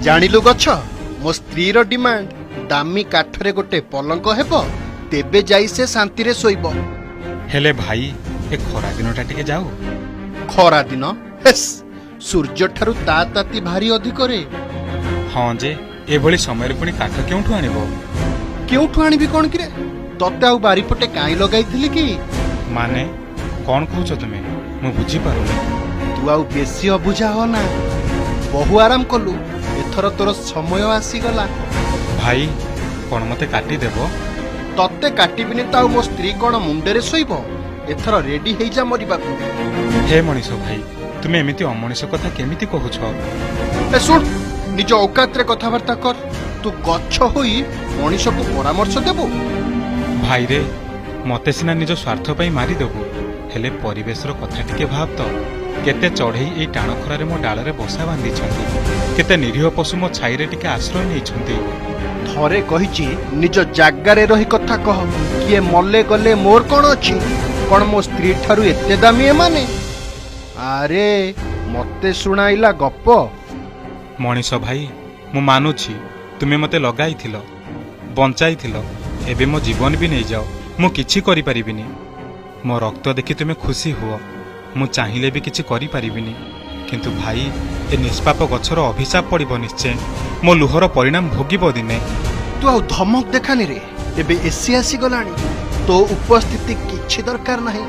ଜାଣିଲୁ ଗଛ, ମୋ ସ୍ତ୍ରୀର ଡିମାଣ୍ଡ ଦାମୀ କାଠରେ ଗୋଟେ ପଲଙ୍କ ହେବ, ତେବେ ଯାଇ ସେ ଶାନ୍ତିରେ ଶୋଇବ। ହେଲେ ଭାଇ, ଏ ଖରା ଦିନଟା ଟିକେ ଯାଉ। ଖରା ଦିନ? ହେସ୍, ସୂର୍ଯ୍ୟ ଠାରୁ ତା ତାତି ଭାରି ଅଧିକରେ। ହଁ ଯେ, ଏଭଳି ସମୟରେ ପୁଣି କାଠ କେଉଁଠୁ ଆଣିବ? କେଉଁଠୁ ଆଣିବି କଣ କିରେ? ତତେ ଆଉ ବାରିପଟେ କାଇଁ ଲଗାଇଥିଲି କି? ମାନେ କଣ କହୁଛ ତୁମେ? ମୁଁ ବୁଝିପାରୁନି। ତୁ ଆଉ ବେଶୀ ଅବୁଝା ହ ନା। ବହୁ ଆରାମ କଲୁ, ଏଥର ତୋର ସମୟ ଆସିଗଲା। ଭାଇ, କଣ ମତେ କାଟିଦେବ? ତତେ କାଟିବିନି ତ ଆଉ ମୋ ସ୍ତ୍ରୀ କଣ ମୁଣ୍ଡରେ ଶୋଇବ? ଏଥର ରେଡି ହେଇଯା ମରିବାକୁ। ହେ ମଣିଷ ଭାଇ, ତୁମେ ଏମିତି ଅମଣିଷ କଥା କେମିତି କହୁଛ? ଏ ଶୁଣ, ନିଜ ଔକାତରେ କଥାବାର୍ତ୍ତା କର। ତୁ ଗଛ ହୋଇ ମଣିଷକୁ ପରାମର୍ଶ ଦେବୁ? ଭାଇରେ, ମତେ ସିନା ନିଜ ସ୍ୱାର୍ଥ ପାଇଁ ମାରିଦେବୁ, ହେଲେ ପରିବେଶର କଥା ଟିକେ ଭାବ ତ। କେତେ ଚଢ଼େଇ ଏଇ ଟାଣ ଖରାରେ ମୋ ଡାଳରେ ବସା ବାନ୍ଧିଛନ୍ତି, କେତେ ନିରୀହ ପଶୁ ମୋ ଛାଇରେ ଟିକେ ଆଶ୍ରୟ ନେଇଛନ୍ତି। ଥରେ କହିଛି, ନିଜ ଜାଗାରେ ରହି କଥା କହ। କିଏ ମଲେ ଗଲେ ମୋର କଣ ଅଛି? କଣ ମୋ ସ୍ତ୍ରୀ ଠାରୁ ଏତେ ଦାମୀ ଏମାନେ? ଆରେ, ମତେ ଶୁଣାଇଲା ଗପ। ମଣିଷ ଭାଇ, ମୁଁ ମାନୁଛି ତୁମେ ମୋତେ ଲଗାଇଥିଲ, ବଞ୍ଚାଇଥିଲ। ଏବେ ମୋ ଜୀବନ ବି ନେଇଯାଅ, ମୁଁ କିଛି କରିପାରିବିନି। ମୋ ରକ୍ତ ଦେଖି ତୁମେ ଖୁସି ହୁଅ, ମୁଁ ଚାହିଁଲେ ବି କିଛି କରିପାରିବିନି। କିନ୍ତୁ ଭାଇ, ଏ ନିଷ୍ପାପ ଗଛର ଅଭିଶାପ ପଡ଼ିବ ନିଶ୍ଚୟ। ମୋ ଲୁହର ପରିଣାମ ଭୋଗିବ ଦିନେ। ତୁ ଆଉ ଧମକ ଦେଖାନି ରେ। ଏବେ ଏସି ଆସିଗଲାଣି, ତୋ ଉପସ୍ଥିତି କିଛି ଦରକାର ନାହିଁ।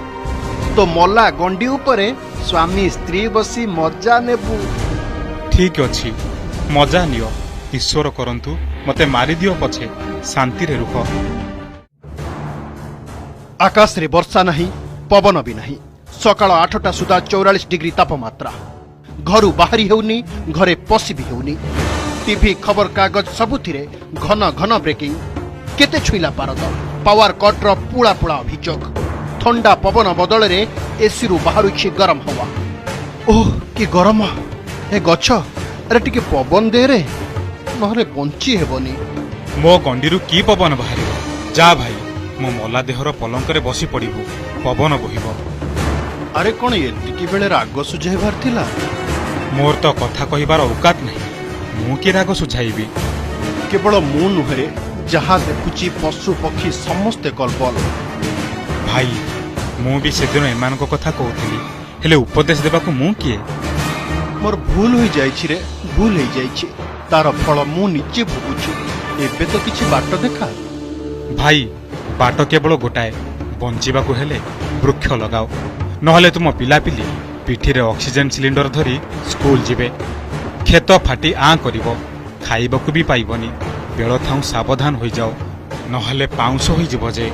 ତୋ ମଲା ଗଣ୍ଡି ଉପରେ ସ୍ୱାମୀ ସ୍ତ୍ରୀ ବସି ମଜା ନେବୁ। ଠିକ୍ ଅଛି, ମଜା ନିଅ। ଈଶ୍ୱର କରନ୍ତୁ, ମୋତେ ମାରିଦିଅ ପଛେ, ଶାନ୍ତିରେ ରୁହ। ଆକାଶରେ ବର୍ଷା ନାହିଁ, ପବନ ବି ନାହିଁ। ସକାଳ 8ଟା ସୁଦ୍ଧା 44 ଡିଗ୍ରୀ ତାପମାତ୍ରା। ଘରୁ ବାହାରି ହେଉନି, ଘରେ ପଶି ବି ହେଉନି। ଟିଭି, ଖବରକାଗଜ ସବୁଥିରେ ଘନ ଘନ ବ୍ରେକିଂ। କେତେ ଛୁଇଁଲା ପାରଦ, ପାୱାର କଟ୍ର ପୁଳା ପୁଳା ଅଭିଯୋଗ। ଥଣ୍ଡା ପବନ ବଦଳରେ ଏସିରୁ ବାହାରୁଛି ଗରମ ହାୱା। ଓହ, କି ଗରମ! ଏ ଗଛ, ଆରେ ଟିକେ ପବନ ଦେ ରେ, ନହେଲେ ବଞ୍ଚି ହେବନି। ମୋ ଗଣ୍ଡିରୁ କି ପବନ ବାହାରିବ? ଯା ଭାଇ, ମୋ ମଲା ଦେହର ପଲଙ୍କରେ ବସି ପଡ଼ିବୁ, ପବନ ବୋହିବ। ଆରେ, କଣ ଏତିକି ବେଳେ ରାଗ ସୁଝାଇବାର ଥିଲା? ମୋର ତ କଥା କହିବାର ଔକାତ ନାହିଁ, ମୁଁ କି ରାଗ ସୁଝାଇବି? କେବଳ ମୁଁ ନୁହେଁ, ଯାହା ଦେଖୁଛି ପଶୁ ପକ୍ଷୀ ସମସ୍ତେ କଲବଲ। ଭାଇ, ମୁଁ ବି ସେଦିନ ଏମାନଙ୍କ କଥା କହୁଥିଲି, ହେଲେ ଉପଦେଶ ଦେବାକୁ ମୁଁ କିଏ? ମୋର ଭୁଲ ହୋଇଯାଇଛି ରେ, ଭୁଲ ହେଇଯାଇଛି। ତାର ଫଳ ମୁଁ ନିଜେ ଭୋଗୁଛି। ଏବେ ତ କିଛି ବାଟ ଦେଖା। ଭାଇ, ବାଟ କେବଳ ଗୋଟାଏ। ବଞ୍ଚିବାକୁ ହେଲେ ବୃକ୍ଷ ଲଗାଅ, ନହେଲେ ତୁମ ପିଲାପିଲି ପିଠିରେ ଅକ୍ସିଜେନ ସିଲିଣ୍ଡର ଧରି ସ୍କୁଲ ଯିବେ। କ୍ଷେତ ଫାଟି ଆଁ କରିବ, ଖାଇବାକୁ ବି ପାଇବନି। ବେଳ ଥାଉଁ ସାବଧାନ ହୋଇଯାଅ, ନହେଲେ ପାଉଁଶ ହୋଇଯିବ ଯେ।